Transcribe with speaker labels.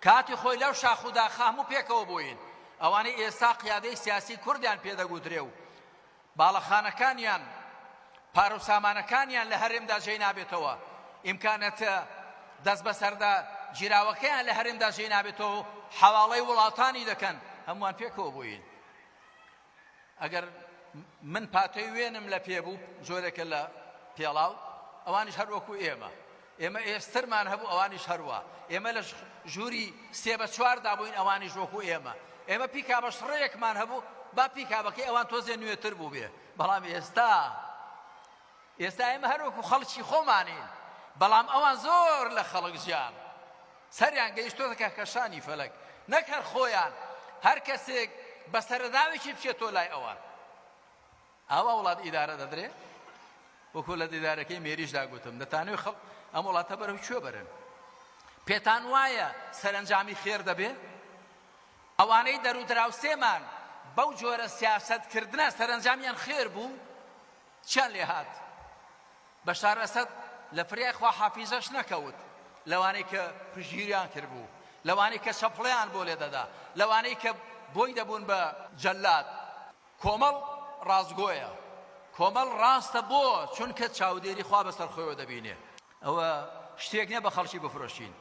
Speaker 1: کاتی خۆی لەو شاخ و داخە هەموو پێکەوە بووین. ئەوانەی ئێستا قیادەی سیاسی کوردیان پێ دەگوترێ و باڵەخانەکانیان، پارە و سامانەکانیان لە هەرێمدا جێی نابێتەوە، ئیمکانەتە دەستبەسەردا گیراوەکەیان لە هەرێمدا جێی نابێتەوە و حەواڵەی وڵاتانی دەکەن، هەمووان پێکەوە بووین. ئەگەر من پاتەی وێنم لە پێ بوو جۆرێکە لە پێڵاو ئەوانیش هەر وەکو ئێمە ئێمە ئێسترمان هەبوو ئەوانیش هەروە ئێمە لە ژووری سێ بە چواردا بووین ئەوانیش وەکو ئێمە ئێمە پیکابە شڕەیەکمان هەبوو با پیکابەکەی ئەوان تۆزێ نوێتر بوو بێ بەڵام ئێستا ئێستا ئێمە هەر وەکو خەڵکی خۆمانین بەڵام ئەوان زۆر لە خەڵک جیان سەریان گەیشتۆتە کەهکەشانی فەلەک نەک هەر خۆیان هەر کەسێک بە سەرەداوێکی بچێتۆ لای ئەوان ئاوا وڵات ئیدارە دەدرێ وەکو لە دیدارەکەی مێریشدا گوتم دەتانەوێ خەڵک ئەم وڵاتە بەرەو کوێ بەرن پێتان وایە سەرەنجامی خێر دەبێ ئەوانەی دەرودراوسێمان بەو جۆرە سیاسەتکردنە سەرەنجامیان خێر بوو چیان لێ هات؟ بەشار ئەسەد لە فریای خواحافیزەش نەکەوت، لەوانەی کە پشتگیریان کردبوو، لەوانەی کە چەپڵەیان بۆ لێدەدا، لەوانەی کە بۆی دەبوون بە جەلاد. کۆمەڵ ڕاستگۆیە، کۆمەڵ ڕاستە بۆ؟ چونکە چاودێری خوا بەسەر خۆیەوە دەبینێ. ئەوە شتێک نیە بە خەڵکی بفرۆشین.